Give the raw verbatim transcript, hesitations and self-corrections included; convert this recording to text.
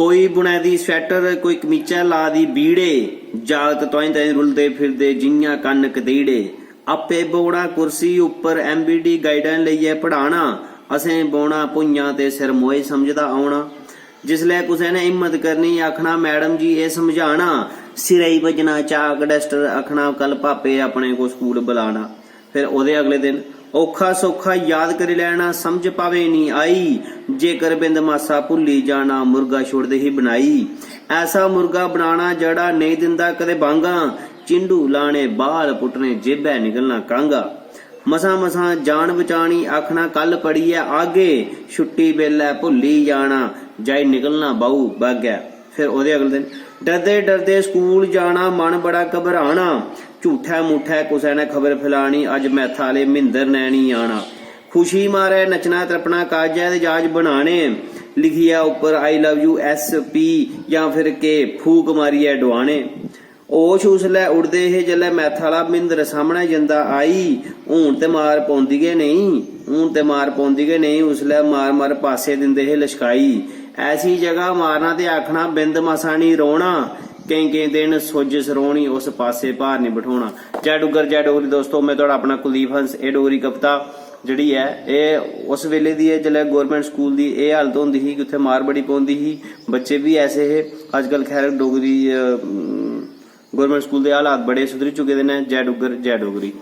कोई बुनै दी स्वैटर, कोई कमीचा ला दी बीड़े, जागत तोआईं ताईं रुलदे फिरदे जि'यां कन्न कतीड़े। आपे बौह्ना कुर्सी उप्पर, एमबीडी गाइडां लेइयै पढ़ाना। असें बौह्ना भुञां ते सिर मोए समझदा औना। जिसलै कुसै ने हिम्मत करनी, आखना, "मैडम जी, एह् समझाना।" सिरै गी बज्जना चाक डस्टर, आखना, "कल पापे अपने को स्कूल बलाना।" फिर ओह्दे अगले दिन औखा सौखा याद करी लैना, समझ भावें निं आई। जेकर बिंद मासा भुल्ली जाना, मुर्गा छुड़दे ही बनाई। ऐसा मुर्गा बनाना जेह्ड़ा नेईं दिंदा कदें बांगां। चिंडू लाने, बाल पुट्टने, जेबै निकलना कांगा। मसां मसां जान बचानी, आखना, "कल पढ़ियै आगे।" छुट्टी बेल्लै भुल्ली जाना, जाई निकलना बाहू बागै। फिर ओह्दे अगले दिन, डरदे डरदे स्कूल जाना, मन बड़ा घबराना। झूठै मूठै कुसै ने खबर फैलानी, अज्ज मैथा आह्ले म्हिंदर नै निं आना। खुशी मारै नच्चना त्रप्पना, कागजै दे ज्हाज बनाने। लिखियै उप्पर "आई लव यू एस पी" जां फिर के फूक मारियै डुआने। होश उसलै उड़दे हे, जेल्लै मैथा आह्ला म्हिंदर सामनै जंदा आई। हून ते मार पौंदी गै नेईं, हून ते मार पौंदी गै नेईं। उसलै मार मार पास्से दिंदे हे लशकाई। ऐसी जगह मारना ते आखना, "बिंद मासा निं रौह्ना।" केईं केईं दिन सुज्ज सरोनी, उस पास्से भार निं बठोना। जय डुग्गर, जय डोगरी दोस्तो, में थुआढ़ा अपना कुलदीप हंस। एह् डोगरी कविता जेह्ड़ी ऐ, एह् उस बेल्ले दी ऐ, जेल्लै गौरमेंट स्कूल दी एह् हालत होंदी ही कि उत्थै मार बड़ी पौंदी ही, बच्चे बी ऐसे हे। अजकल खैर डोगरी, अ, गौरमेंट स्कूल दे हालात बड़े सुधरी चुके दे न। जय डुग्गर, जय डोगरी।